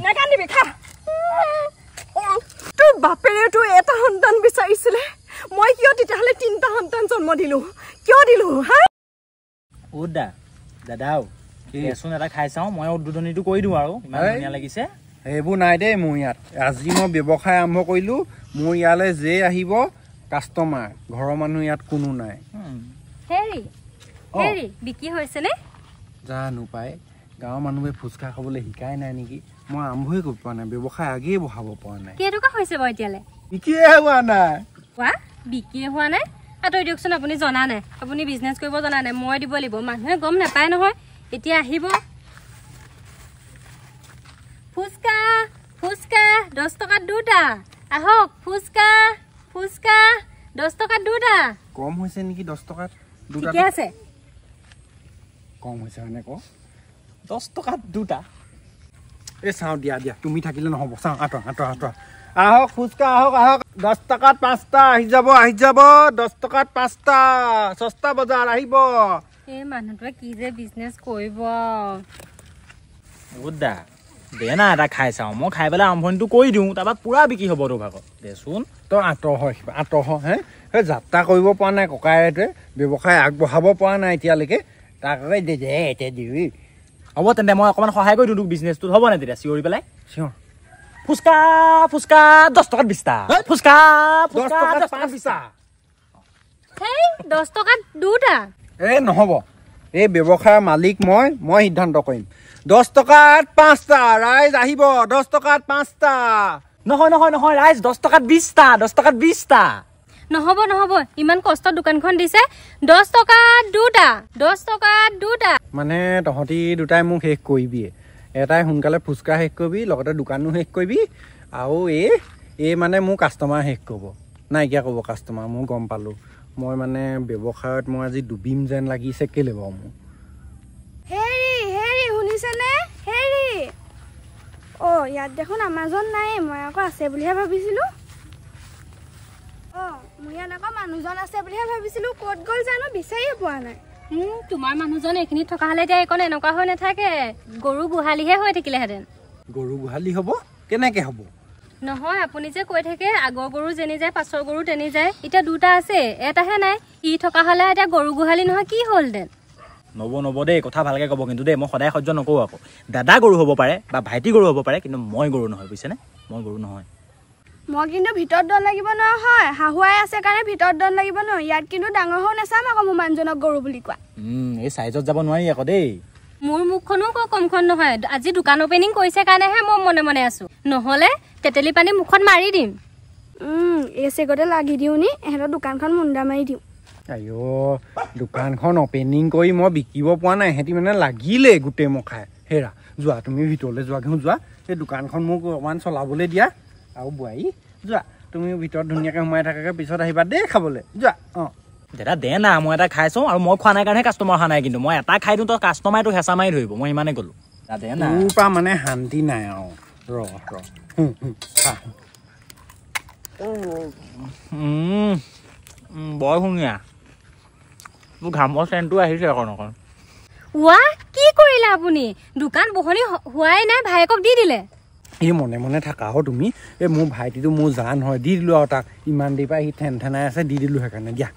নাকান্দিবি, খা। তোৰ বাপেৰেতো এটা সন্তান বিচাৰিছিলে, মই কিয় তেতিয়াহ'লে 3টা সন্তান জন্ম দিলো? কিয় দিলো হা? অ দা, দাদাও দেচোন এটা খাই চাওঁ, মই উদ্বোধনীটো কৰি দিওঁ আৰু, ইমান ধুনীয়া লাগিছে। সেইবোৰ নাই দেই মোৰ ইয়াত। আজি মই ব্যৱসায় আৰম্ভ কৰিলোঁ, মোৰ ইয়ালৈ যে আহিব কাষ্টমাৰ, ঘৰৰ মানুহ ইয়াত কোনো নাই। হেৰি হেৰি, বিক্ৰী হৈছেনে? জানো পাই, গাঁৱৰ মানুহে ফুচকা খাবলৈ শিকাই নাই নেকি? মই আৰম্ভই কৰিব পৰা নাই, ব্যৱসায় আগেয়ে বঢ়াব পৰা নাই। কেইটকা হৈছে বাৰু এতিয়ালৈ? বিক্ৰীয়ে হোৱা নাই। কোৱা, বিক্ৰীয়ে হোৱা নাই? আঁতৰি দিয়কচোন, আপুনি জনা নাই, আপুনি বিজনেছ কৰিব জনা নাই। মই দিব লাগিব, মানুহে গম নাপায় নহয়। এতিয়া আহিব। ফুচকা ফুচকা 10 টকাত 2টা, আহক। ফুচকা ফুচকা 10 টকাত 2টা। কম হৈছে নেকি 10 টকাত 2টা? ঠিকে আছে, কম হৈছে হয়নে? ক 10 টকাত 2টা। এই চাওঁ, দিয়া দিয়া, তুমি থাকিলে নহ'ব। চাওঁ, আঁতৰ আঁতৰ আঁতৰ। আহক ফুচকা, আহক আহক, 10 টকাত 5টা। আহি যাব আহি যাব, 10 টকাত 5টা, সস্তা বজাৰ, আহিব। এই মানুহটোৱে কি যে বিজনেছ কৰিব। দা দে না এটা খাই চাওঁ, মই খাই পেলাই আৰম্ভণিটো কৰি দিওঁ, তাৰপৰা পূৰা বিক্ৰী হ'ব তোৰ ভাগত। দেচোন তই আঁতৰ হয়, আঁতৰ হ। হে, সেই যাত্ৰা কৰিব পৰা নাই ককায়েটোৱে, ব্যৱসায় আগবঢ়াব পৰা নাই এতিয়ালৈকে, তাক দে দে এতিয়া দিবি। হ'ব তেন্তে মই অকণমান সহায় কৰি দিওঁ তোক বিজনেছটোত, হ'ব নাই? তেতিয়া চিঞৰি পেলাই চিঞৰ, ফুচকা ফুচকা 10 টকাত 20টা, ফুচকা 10 টকাত 5টা। সেই 10 টকাত 2টা। এই নহ'ব, এই ব্যৱসায়ৰ মালিক মই, মই সিদ্ধান্ত কৰিম। 10 টকাত 5টা, ৰাইজ আহিব, 10 টকাত 5টা। নহয় নহয় নহয় ৰাইজ, 10 টকাত 20টা, 10 টকাত 20টা। নহ'ব নহ'ব, ইমান কষ্টত দোকানখন দিছে, 10 টকাত 2টা, 10 টকাত 2টা। মানে তহঁতি দুটাই মোক শেষ কৰিবিয়ে। এটাই সোনকালে ফুচকা শেষ কৰিবি, লগতে দোকানো শেষ কৰিবি, আৰু এই মানে মোৰ কাষ্টমাৰ শেষ কৰিব, নাইকিয়া কৰিব কাষ্টমাৰ। মই গম পালোঁ, মই মানে ব্যৱসায়ত মই আজি ডুবিম যেন লাগিছে। কেলৈ বাৰু মোৰ? হেৰি হেৰি, শুনিছেনে? হেৰি, অ' ইয়াত দেখোন আমাজন নাই, মই আকৌ আছে বুলিহে ভাবিছিলোঁ। অঁ, মোৰ ইয়াত আকৌ মানুহজন আছে বুলিহে ভাবিছিলোঁ, ক'ত গ'ল জানো, বিচাৰিয়ে পোৱা নাই। তোমাৰ মানুহজন এইখিনিত থকা হ'লে এতিয়া এইকণ এনেকুৱা হৈ নাথাকে, গৰু গোহালিহে হৈ থাকিলেহেঁতেন। গৰু গোহালি হ'ব? কেনেকৈ হ'ব? নহয়, আপুনি যে কৈ থাকে আগৰ গৰু যেনি যায় পাছৰ গৰু তেনি যায়, এতিয়া 2টা আছে, এটাহে নাই। ই থকা হ'লে এতিয়া গৰু গোহালি নহয় কি হ'লহেঁতেন? নব নব দেই, কথা ভালকৈ ক'ব কিন্তু দেই, মই সদায় সহ্য নকৰোঁ আকৌ। দাদা গৰু হ'ব পাৰে বা ভাইটি গৰু হ'ব পাৰে, কিন্তু মই গৰু নহয়, বুজিছেনে? মই গৰু নহয়। মই কিন্তু ভিতৰত দন লাগিব নহয়, হাহুৱাই আছে কাৰণে ভিতৰত দন লাগিব নহয়। ইয়াত কিন্তু ডাঙৰ হৈ নাচাম আকৌ মোৰ মানুহজনক গৰু বুলি কোৱা। এই চাইজত যাব নোৱাৰি আকৌ দেই। মোৰ মুখখনো কমখন নহয়, আজি দোকান অপেনিং কৰিছে কাৰণেহে মই মনে মনে আছো, নহ'লে তেতেলী পানী মুখত মাৰি দিম। এই চেগতে লাগি দিওঁ নি, এহেঁতৰ দোকানখন মুণ্ডা মাৰি দিওঁ। আইঅ, দোকানখন অপেনিং কৰি মই বিকিব পৰা নাই, সিহঁতি মানে লাগিলেই গোটেই মখাই। হেৰা যোৱা, তুমি ভিতৰলৈ যোৱা, ঘেঁহু যোৱা, এই দোকানখন মোক অকণমান চলাবলৈ দিয়া। আৰু বোৱাৰী যোৱা, তুমি ভিতৰত ধুনীয়াকৈ সোমাই থাকাকৈ, পিছত আহিবা দেই খাবলৈ। যোৱা। অঁ দাদা দে না, মই এটা খাই চাওঁ। আৰু মই খোৱা নাই কাৰণেহে কাষ্টমাৰ অহা নাই, কিন্তু মই এটা খাই দিওঁ, তই কাষ্টমাৰে তোক হেঁচা মাৰি ধৰিব, মই ইমানেই ক'লোঁ। দে না, তোৰ পৰা মানে শান্তি নাই আৰু। ৰ ৰ, বৰ ধুনীয়া, তোৰ ঘামৰ চেণ্টটো আহিছে অকণ অকণ। ৱা, কি কৰিলে আপুনি? দোকান বহনি হোৱাই নাই, ভায়েকক দি দিলে। এই মনে মনে থাকা হ তুমি। এই মোৰ ভাইটিটো মোৰ জান হয়, দি দিলোঁ আৰু তাক। ইমান দেৰি পৰা সি ঠেন ঠেনাই আছে, দি দিলোঁ সেইকাৰণে। দিয়া,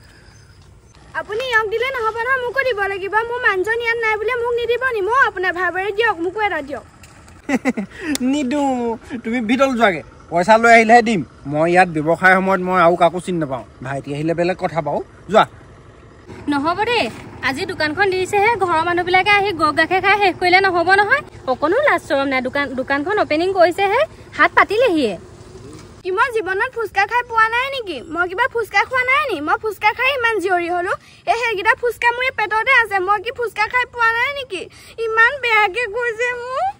আপুনি ইয়াক দিলে নহ'ব নহয়, মোকো দিব লাগিব। মোৰ মানুহজন ইয়াত নাই বুলিয়ে মোক নিদিব নি? মই আপোনাৰ ভাই দিয়ক, মোকো এটা দিয়ক। নিদিওঁ, তুমি ভিতৰলৈ যোৱাগৈ, পইচা লৈ আহিলেহে দিম। মই ইয়াত ব্যৱসায়ৰ সময়ত মই আৰু কাকো চিনি নাপাওঁ, ভাইটি আহিলে বেলেগ কথা পাওঁ। যোৱা। নহ'ব দেই, আজি দোকানখন দিছেহে, ঘৰৰ মানুহবিলাকে আহি গৰু গাখীৰ খাই শেষ কৰিলে নহ'ব নহয়। অকণো লাজ চৰম নাই, দোকানখন অপেনিং কৰিছেহে, হাত পাতিলেহিয়ে। কি মই জীৱনত ফুচকা খাই পোৱা নাই নেকি? মই কিবা ফুচকা খোৱা নাই নি? মই ফুচকা খাই ইমান জীয়ৰী হ'লো, এই সেইকেইটা ফুচকা মোৰ পেটতে আছে। মই কি ফুচকা খাই পোৱা নাই নেকি? ইমান বেয়াকে কৈছে মোক।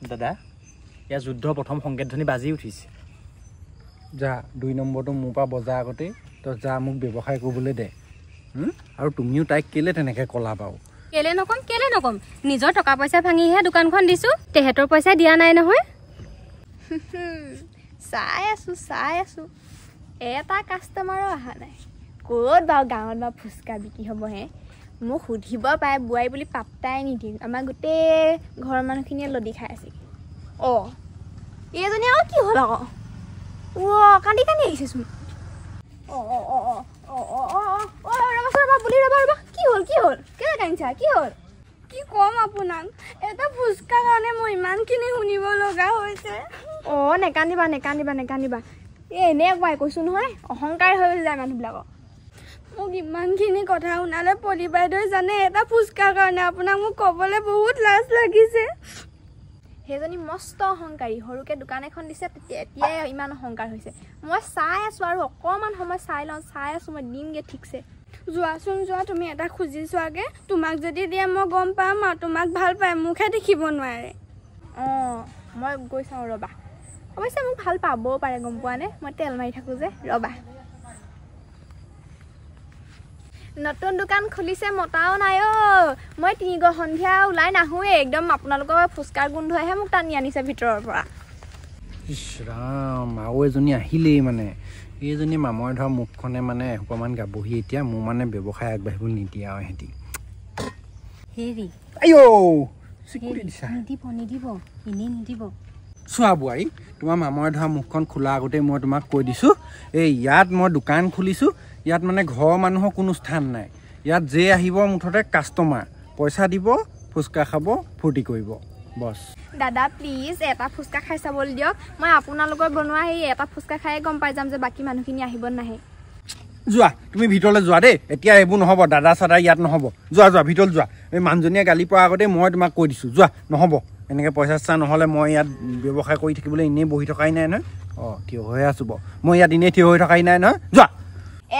দাদা, ইয়াৰ যুদ্ধৰ প্ৰথম সংকেত ধ্বনি বাজি উঠিছে। যা, 2 নম্বৰটো মোৰ পৰা বজাৰ আগতেই তই যা, মোক ব্যৱসায় কৰিবলৈ দে। আৰু তুমিও তাইক কেলে তেনেকৈ ক'লা বাৰু? কেলে নকম, কেলে নকম, নিজৰ টকা পইচা ভাঙিহে দোকানখন দিছোঁ, তেহেঁতৰ পইচা দিয়া নাই নহয়। চাই আছোঁ চাই আছোঁ, এটা কাষ্টমাৰো অহা নাই। ক'ত বাৰু গাঁৱত বাৰু ফুচকা বিক্ৰী হ'ব হে? মোক সুধিব পাৰে বোৱাৰী বুলি পাত্তাই নিদিম। আমাৰ গোটেই ঘৰৰ মানুহখিনিয়ে লদি খাই আছে। অঁ, এইজনী আকৌ কি হ'ল আকৌ? অ' কান্দি কান্দি আহিছেচোন। অঁ অঁ অঁ অঁ অঁ অঁ অঁ অঁ ৰ'বাচোন, ৰ'বা বুলি, ৰ'বা ৰ'বা, কি হ'ল কি হ'ল, কেলৈ কান্দিছা, কি হ'ল? কি ক'ম আপোনাক, এটা ফুচকা কাৰণে মই ইমানখিনি শুনিব লগা হৈছে। অঁ, নেকান্দিবা নেকান্দিবা নেকান্দিবা, এই এনেকুৱাই কৈছোঁ নহয়, অহংকাৰ হৈ যায় মানুহবিলাকক। মোক ইমানখিনি কথা শুনালে পলি বাইদেৱে জানে, এটা ফুচকাৰ কাৰণে আপোনাক মোক ক'বলৈ বহুত লাজ লাগিছে। সেইজনী মস্ত অহংকাৰী, সৰুকৈ দোকান এখন দিছে তেতিয়া এতিয়াই ইমান অহংকাৰ হৈছে। মই চাই আছোঁ আৰু অকণমান সময় চাই লওঁ, চাই আছোঁ মই দিমগৈ ঠিকছে। যোৱাচোন যোৱা, তুমি এটা খুজি চোৱাগৈ, তোমাক যদি দিয়ে মই গম পাম আৰু তোমাক ভাল পায়, মোকহে দেখিব নোৱাৰে। অঁ, মই গৈ চাওঁ ৰ'বা। অৱশ্যে মোক ভাল পাবও পাৰে, গম পোৱা নে, মই তেল মাৰি থাকোঁ যে। ৰ'বা, নতুন দোকান খুলিছে, মতাও নাই অ'। মই তিনিগ সন্ধিয়া ওলাই নাহোঁৱেই, একদম আপোনালোকৰ ফুচকাৰ গোন্ধইহে মোক টানি আনিছে ভিতৰৰ পৰা। ইছ ৰাম, আৰু এজনী আহিলেই মানে। এইজনী মামৰে ধৰা মুখখনে মানে এসোপামান গাবহি এতিয়া, মোৰ মানে ব্যৱসায় আগবাঢ়িব নিদিয়ে আৰু ইহঁতি। হেৰি আইঅ চিকুটি দিছা। নিদিব নিদিব, এনেই নিদিব। চোৱা বোৱাৰী, তোমাৰ মামৰে ধৰা মুখখন খোলা আগতেই মই তোমাক কৈ দিছোঁ, এই ইয়াত মই দোকান খুলিছোঁ, ইয়াত মানে ঘৰৰ মানুহৰ কোনো স্থান নাই। ইয়াত যে আহিব মুঠতে কাষ্টমাৰ, পইচা দিব, ফুচকা খাব, ফূৰ্তি কৰিব, বছ। দাদা প্লিজ এটা ফুচকা খাই চাবলৈ দিয়ক, মই আপোনালোকৰ বনোৱা সেই এটা ফুচকা খায়ে গম পাই যাম যে বাকী মানুহখিনি আহিব নাহে। যোৱা তুমি ভিতৰলৈ যোৱা দেই, এতিয়া এইবোৰ নহ'ব, দাদা চাদা ইয়াত নহ'ব। যোৱা যোৱা ভিতৰলৈ যোৱা। এই মানুহজনীয়ে গালি পৰা আগতেই মই তোমাক কৈ দিছোঁ, যোৱা নহ'ব এনেকৈ পইচা চইচা নহ'লে মই ইয়াত ব্যৱসায় কৰি থাকিবলৈ এনেই বহি থকাই নাই নহয়। অঁ, থিয় হৈ আছোঁ বাৰু, মই ইয়াত এনেই থিয় হৈ থকাই নাই নহয়। যোৱা।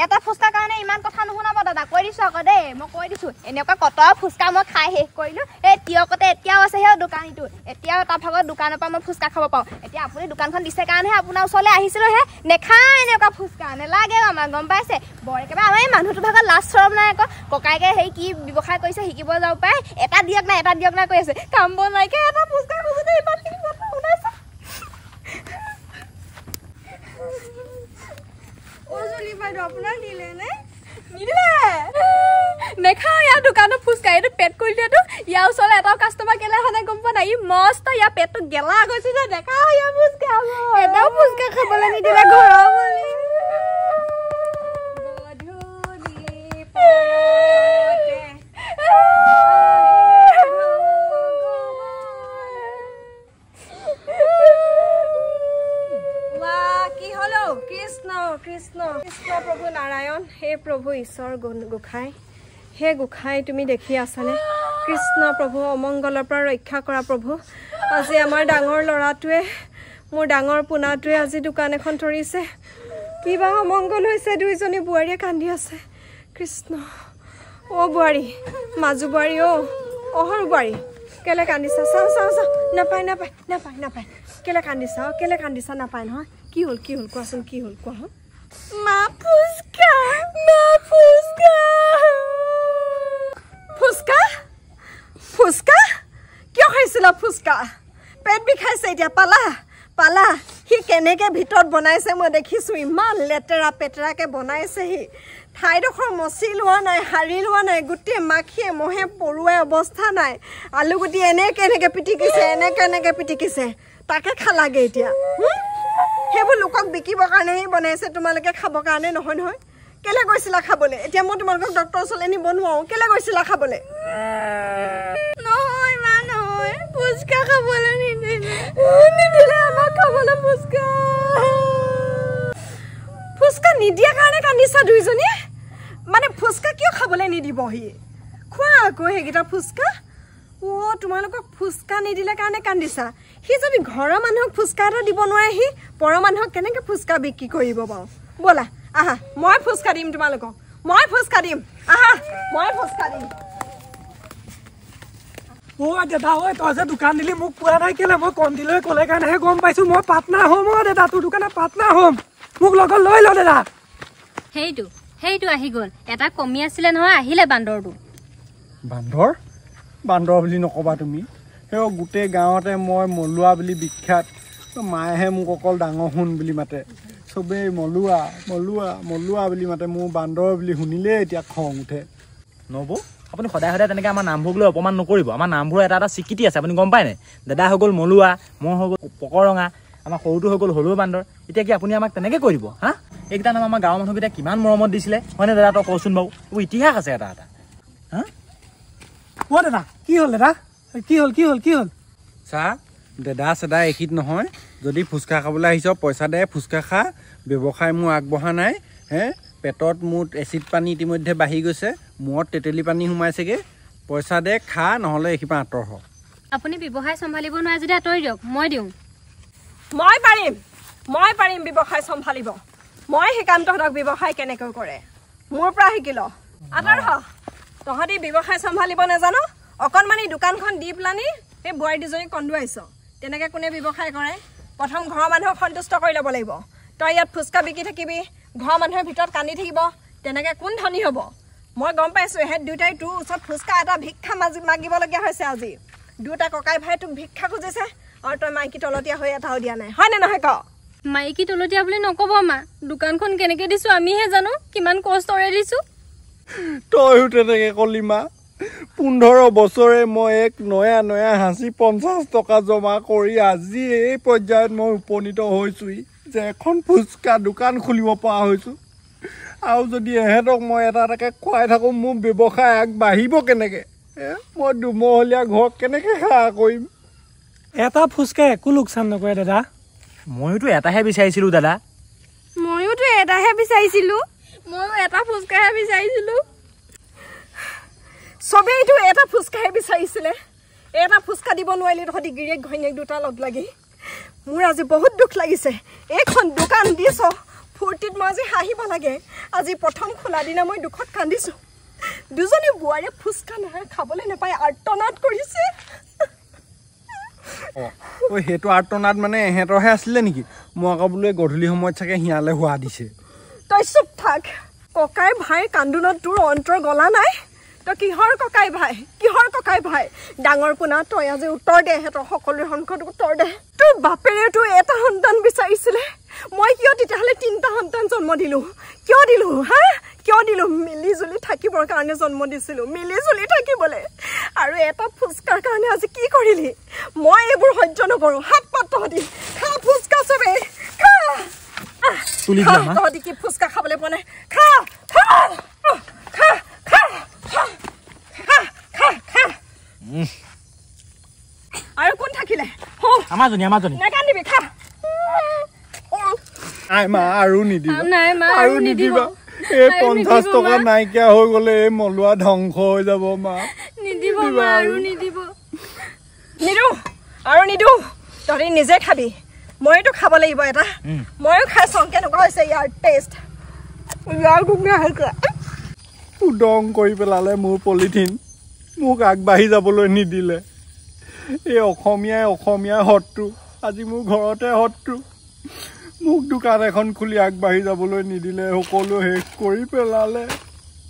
এটা ফুচকাৰ কাৰণে ইমান কথা নুশুনাব দাদা, কৈ দিছোঁ আকৌ দেই, মই কৈ দিছোঁ। এনেকুৱা কত ফুচকা মই খাই শেষ কৰিলোঁ, এই তিয়কতে এতিয়াও আছে সেই দোকানীটো, এতিয়াও তাৰ ভাগত দোকানৰ পৰা মই ফুচকা খাব পাৰোঁ। এতিয়া আপুনি দোকানখন দিছে কাৰণেহে আপোনাৰ ওচৰলৈ আহিছিলোঁ হে, নেখাওঁ এনেকুৱা ফুচকা, নেলাগে আমাক, গম পাইছে? বৰ একেবাৰে আমাৰ এই মানুহটোৰ ভাগত লাজ চৰম নাই আকৌ, ককায়েকে সেই কি ব্যৱসায় কৰিছে শিকিব যাব পাৰে, এটা দিয়ক না এটা দিয়ক না কৈ আছে, কাম বন নাইকিয়া এটা ফুচকা খুজোঁতে ইমানখিনি কথা শুনাইছে। নেখাওঁ ইয়াৰ দোকানত ফুচকা, এইটো পেট কৰি দিয়াটো, ইয়াৰ ওচৰলৈ এটাও কাষ্টমাৰ কেলে অহা নাই গম পোৱা নাই, ই মস্ত ইয়াৰ পেটটো গেলা গৈছে যে, নেখাওঁ ইয়াৰ ফুচকা, এটাও ফুচকা খাবলৈ নিদিলে ঘৰৰ বুলি। কৃষ্ণ কৃষ্ণ কৃষ্ণ প্ৰভু নাৰায়ণ, হে প্ৰভু ঈশ্বৰ গোসাঁই, হে গোসাঁই তুমি দেখি আছানে? কৃষ্ণ প্ৰভু অমংগলৰ পৰা ৰক্ষা কৰা প্ৰভু। আজি আমাৰ ডাঙৰ ল'ৰাটোৱে, মোৰ ডাঙৰ পোনাটোৱে আজি দোকান এখন ধৰিছে, কিবা অমংগল হৈছে, দুইজনী বোৱাৰীয়ে কান্দি আছে। কৃষ্ণ। অ' বোৱাৰী, মাজু বোৱাৰী, অ' অ' সৰু বোৱাৰী, কেলৈ কান্দিছা? চাওঁ চাওঁ চাওঁ, নাপায় নাপায় নাপায় নাপায়, কেলৈ কান্দিছা? অ' কেলৈ কান্দিছা? নাপায় নহয়। কি হ'ল কি হ'ল কোৱাচোন, কি হ'ল কোৱা? মা ফুচকা, মা ফুচকা, ফুচকা ফুচকা কিয় খাইছিলা? ফুচকা পেট বিষাইছে এতিয়া। পালা পালা, সি কেনেকৈ ভিতৰত বনাইছে মই দেখিছোঁ, ইমান লেতেৰা পেতেৰাকৈ বনাইছে সি, ঠাইডোখৰ মচি লোৱা নাই, সাৰি লোৱা নাই, গোটেই মাখিয়ে মহে পৰুৱাই অৱস্থা নাই, আলুগুটি এনেকৈ এনেকৈ পিটিকিছে, এনেকৈ এনেকৈ পিটিকিছে, তাকে খালাগে এতিয়া। সেইবোৰ লোকক বিকিবৰ কাৰণেহে বনাইছে, তোমালোকে খাবৰ কাৰণে নহয় নহয়। কেলৈ গৈছিলা খাবলৈ? এতিয়া মই তোমালোকক ডক্টৰৰ ওচৰলৈ নিব নোৱাৰোঁ। কেলৈ গৈছিলা খাবলৈ? নহয় মা নহয়, ফুচকা খাবলৈ নিদিলে, নিদিলে আমাক খাবলৈ ফুচকা। ফুচকা নিদিয়াৰ কাৰণে কান্দিছা দুইজনীয়ে? মানে ফুচকা কিয় খাবলৈ নিদিব সি? খোৱা আকৌ সেইকেইটা ফুচকা। অ' তোমালোকক ফুচকা নিদিলে কাৰণে কান্দিছা। সি যদি ঘৰৰ মানুহক ফুচকা এটা দিব নোৱাৰে, সি পৰৰ মানুহক কেনেকৈ ফুচকা বিক্ৰী কৰিব বাৰু? ব'লা আহা, মই ফুচকা দিম তোমালোকক, মই ফুচকা দিম, আহা মই ফুচকা দিম। অ' দাদা ঐ, তই যে দোকান দিলি মোক কোৱা নাই কেলে? মই কণ্টিলৈ ক'লে কাৰণেহে গম পাইছোঁ। মই পাৰ্টনাৰ হ'ম অ' দাদা, তোৰ দোকানত পাৰ্টনাৰ হ'ম, মোক লগত লৈ ল দাদা। সেইটো সেইটো আহি গ'ল, এটা কমি আছিলে নহয়, আহিলে বান্দৰটো। বান্দৰ? বান্দৰ বুলি নক'বা তুমি, সেই গোটেই গাঁৱতে মই মলুৱা বুলি বিখ্যাত। মায়েহে মোক অকল ডাঙৰ সোণ বুলি মাতে, চবেই মলুৱা মলুৱা মলুৱা বুলি মাতে। মোৰ বান্দৰ বুলি শুনিলেই এতিয়া খং উঠে। নবৌ, আপুনি সদায় সদায় তেনেকৈ আমাৰ নামবোৰক লৈ অপমান নকৰিব। আমাৰ নামবোৰৰ এটা এটা স্বীকৃতি আছে, আপুনি গম পায়নে? দাদা হৈ গ'ল মলুৱা, মই হৈ গ'ল পকৰঙা, আমাৰ সৰুটো হৈ গ'ল হলৌ বান্দৰ। এতিয়া কি আপুনি আমাক তেনেকৈ কৈ দিব? হা, এইকেইটা নাম আমাৰ গাঁৱৰ মানুহকেইটা কিমান মৰমত দিছিলে, হয়নে দাদা? তই কচোন বাৰু, এইবোৰ ইতিহাস আছে এটা এটা। হা অ' দাদা, কি হ'ল দাদা? কি হ'ল কি হ'ল কি হ'ল? চা দাদা চেদা এইখিত নহয়, যদি ফুচকা খাবলৈ আহিছ পইচা দে, ফুচকা খা। ব্যৱসায় মোৰ আগবঢ়া নাই হে, পেটত মোৰ এচিড পানী ইতিমধ্যে বাঢ়ি গৈছে, মূৰত তেতেলী পানী সোমাইছেগৈ। পইচা দে খা, নহ'লে এইখিৰ পৰা আঁতৰ হ। আপুনি ব্যৱসায় চম্ভালিব নোৱাৰে যদি আঁতৰি দিয়ক, মই দিওঁ। মই পাৰিম, মই পাৰিম ব্যৱসায় চম্ভালিব। মই শিকাম তহঁতক ব্যৱসায় কেনেকৈ কৰে, মোৰ পৰা শিকি ল। আঁতৰ হ, তহঁতি ব্যৱসায় চম্ভালিব নাজানো, অকণমানি দোকানখন দি পেলানি সেই বোৱাৰী দুজনীক কন্দুৱাইছ। তেনেকৈ কোনে ব্যৱসায় কৰে? প্ৰথম ঘৰৰ মানুহক সন্তুষ্ট কৰি ল'ব লাগিব। তই ইয়াত ফুচকা বিকি থাকিবি, ঘৰৰ মানুহৰ ভিতৰত কান্দি থাকিব, তেনেকৈ কোন ধনী হ'ব? মই গম পাইছোঁ এহেঁত দুয়োটাই তোৰ ওচৰত ফুচকা এটা ভিক্ষা মাগিবলগীয়া হৈছে আজি। দুয়োটা ককাই ভাই তোক ভিক্ষা খুজিছে আৰু তই মাইকী তলতীয়া হৈ এটাও দিয়া নাই, হয়নে নহয় ক? মাইকী তলতীয়া বুলি নক'ব মা, দোকানখন কেনেকৈ দিছোঁ আমিহে জানো, কিমান কষ্টৰে দিছোঁ। তয়ো তেনেকৈ ক'লি মা। 15 বছৰে মই এক নয়া নয়া সাঁচি 50 টকা জমা কৰি আজি এই পৰ্যায়ত মই উপনীত হৈছোঁহি যে এখন ফুচকা দোকান খুলিব পৰা হৈছোঁ। আৰু যদি এহেঁতক মই এটা এটাকৈ খুৱাই থাকোঁ, মোৰ ব্যৱসায় আগবাঢ়িব কেনেকৈ? মই দুমহলীয়া ঘৰ কেনেকৈ সেৱা কৰিম? এটা ফুচকা একো লোকচান নকৰে দাদা। ময়োতো এটাহে বিচাৰিছিলোঁ দাদা। ময়োতো এটাহে বিচাৰিছিলোঁ। ময়ো এটা ফুচকাহে বিচাৰিছিলোঁ। চবেইতো এটা ফুচকাহে বিচাৰিছিলে, এটা ফুচকা দিব নোৱাৰিলি তহঁতি গিৰিয়েক ঘৈণীয়েক দুটা লগ লাগি। মোৰ আজি বহুত দুখ লাগিছে। এইখন দোকান দিছ ফূৰ্তিত মই আজি হাঁহিব লাগে, আজি প্ৰথম খোলা দিনা মই দুখত কান্দিছোঁ। দুজনী বোৱাৰীয়ে ফুচকা নহয় খাবলৈ নাপায় আৰ্তনাদ কৰিছে। অ' সেইটো আৰ্তনাদ মানে এহেঁতৰহে আছিলে নেকি? মই আকৌ বোলো গধূলি সময়ত চাগে শিয়ালে হোৱা দিছে। তই চুপ থাক। ককাই ভাইৰ কান্দোনত তোৰ অন্তৰ গলা নাই? তই কিহৰ ককাই ভাই, কিহৰ ককাই ভাই? ডাঙৰ পোনা, তই আজি উত্তৰ দে, সিহঁতৰ সকলোৰে সন্মুখত উত্তৰ দে। তোৰ বাপেৰেতো এটা সন্তান বিচাৰিছিলে, মই কিয় তেতিয়াহ'লে 3টা সন্তান জন্ম দিলোঁ? কিয় দিলোঁ হা? কিয় দিলোঁ? মিলি জুলি থাকিবৰ কাৰণে জন্ম দিছিলোঁ, মিলি জুলি থাকিবলৈ। আৰু এটা ফুচকাৰ কাৰণে আজি কি কৰিলি? মই এইবোৰ সহ্য নকৰোঁ। হাত পাত তহঁতি, খা ফুচকা চবেই খা। তহঁতি কি ফুচকা খাবলৈ পোৱা নাই? খা খা খা খা খা খা খা। আৰু কোন থাকিলে? আমাজনী, আমাজনী। নাকান্দিবি, খা। নাই মা, আৰু নিদিবা, আৰু নিদিবা। এই 50 টকা নাইকিয়া হৈ গ'লে এই মলুৱা ধ্বংস হৈ যাব মা। নিদিব মা, আৰু নিদিব। নিদো আৰু নিদো, তহঁতি নিজে খাবি। ময়োতো খাব লাগিব এটা, ময়ো খাই চাওঁ কেনেকুৱা হৈছে ইয়াৰ টেষ্ট। উদং কৰি পেলালে মোৰ পলিথিন, মোক আগবাঢ়ি যাবলৈ নিদিলে। এই অসমীয়াই অসমীয়া শত্ৰু, আজি মোৰ ঘৰতে শত্ৰু। মোক দোকান এখন খুলি আগবাঢ়ি যাবলৈ নিদিলে, সকলো শেষ কৰি পেলালে।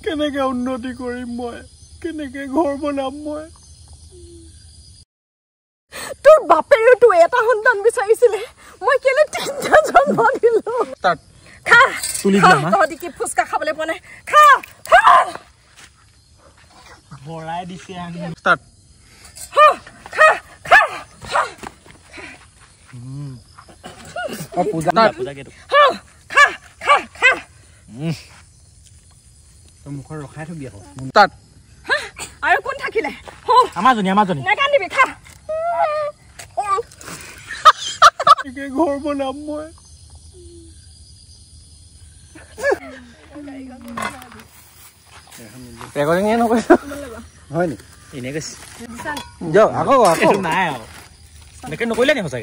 কেনেকৈ উন্নতি কৰিম মই? কেনেকৈ ঘৰ বনাম মই? তোৰ বাপেৰেতো এটা সন্তান বিচাৰিছিলে, মই কেলে 3টা জন্ম দিলোঁ? খা, তহঁতি কি ফুচকা খাবলৈ পোৱা নাই? খা খা। ভৰাই দিছে। খা খা খা খা খা খা। মুখত ৰখাই থবি আকৌ। আৰু কোন থাকিলে? আমাজনী, আমাজনী। নাকান্দিবি, খা। ঘৰ বনাম মই? ৰেকৰ্ডিঙে নকৰিছ হয় নি? এনেই কৈছে যাওক আকৌ আকৌ নাই আৰু এনেকৈ নকৰিলে নি সঁচাকৈ?